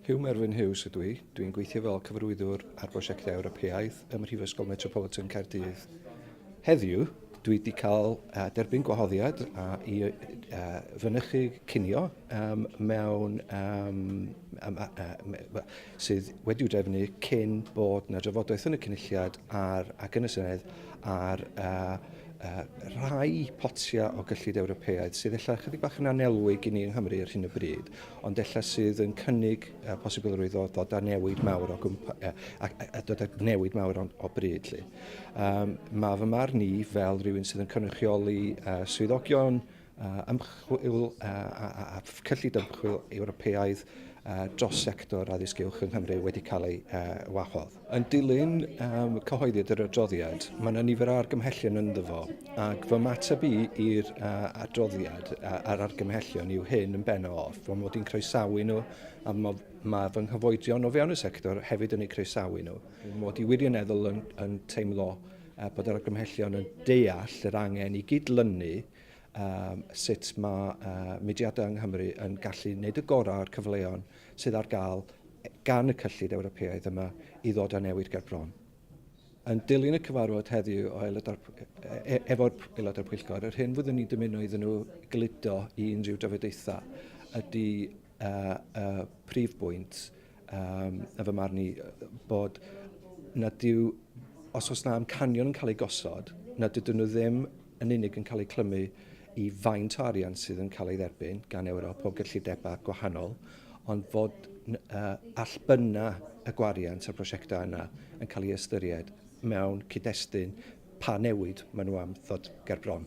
Huw Merfyn Hughes ydw i. Dwi'n gweithio fel cyfarwyddwr ar brosiectau Ewropeaidd ym Mhrifysgol Metropolitan Caerdydd. Heddiw, dwi wedi cael uh, derbyn gwahoddiad uh, i uh, fynychu cinio um, mewn um, um, uh, uh, sydd wedi'w drefnu cyn bod na drafodaeth yn y Cynulliad ar, ac yn y Senedd ar uh, uh, rhai potiau o gyllid Ewropeaidd sydd ella chydig bach yn anelwig i ni yng Nghymru ar hyn o bryd, ond ella sydd yn cynnig uh, posibilrwydd o ddod â newid mawr o gwmpa, uh, a, a, a dod â newid mawr o, o bryd. Lly. Um, mae fy marn i fel rhywun sydd yn cynrychioli uh, swyddogion, uh, ymchwil uh, a, a, a cyllid ymchwil Ewropeaidd uh, dros sector addysg uwch yng Nghymru wedi cael ei uh, wahodd. Yn dilyn um, cyhoeddiad yr adroddiad, mae yna nifer o argymhellion ynddo fo, ac fy mateb i i'r uh, adroddiad uh, a'r argymhellion yw hyn yn ben off, fy mod i'n croesawu nhw, a mae ma fy nghyfoedion o fewn y sector hefyd yn eu croesawu nhw. Mod i wirioneddol yn, yn teimlo uh, bod yr argymhellion yn deall yr angen i gydlynu um, sut mae uh, mudiadau yng Nghymru yn gallu gwneud y gorau o'r cyfleon sydd ar gael gan y cyllid Ewropeaidd yma i ddod â newid ger bron. Yn dilyn y cyfarfod heddiw o aelodau'r, e, e, efo'r aelodau'r pwyllgor, yr hyn fyddwn ni'n dymuno iddyn nhw gludo i unrhyw drafodaethau ydy uh, uh, prif bwynt um, yn fy marn i bod nad yw, os oes na amcanion yn cael eu gosod, nad ydyn nhw ddim yn unig yn cael eu clymu i faint o arian sydd yn cael ei dderbyn gan Ewrop o gyllidebau gwahanol, ond fod uh, allbynna y gwariant a'r prosiectau yna yn cael ei ystyried mewn cyd-destun pa newid maen nhw am ddod ger bron.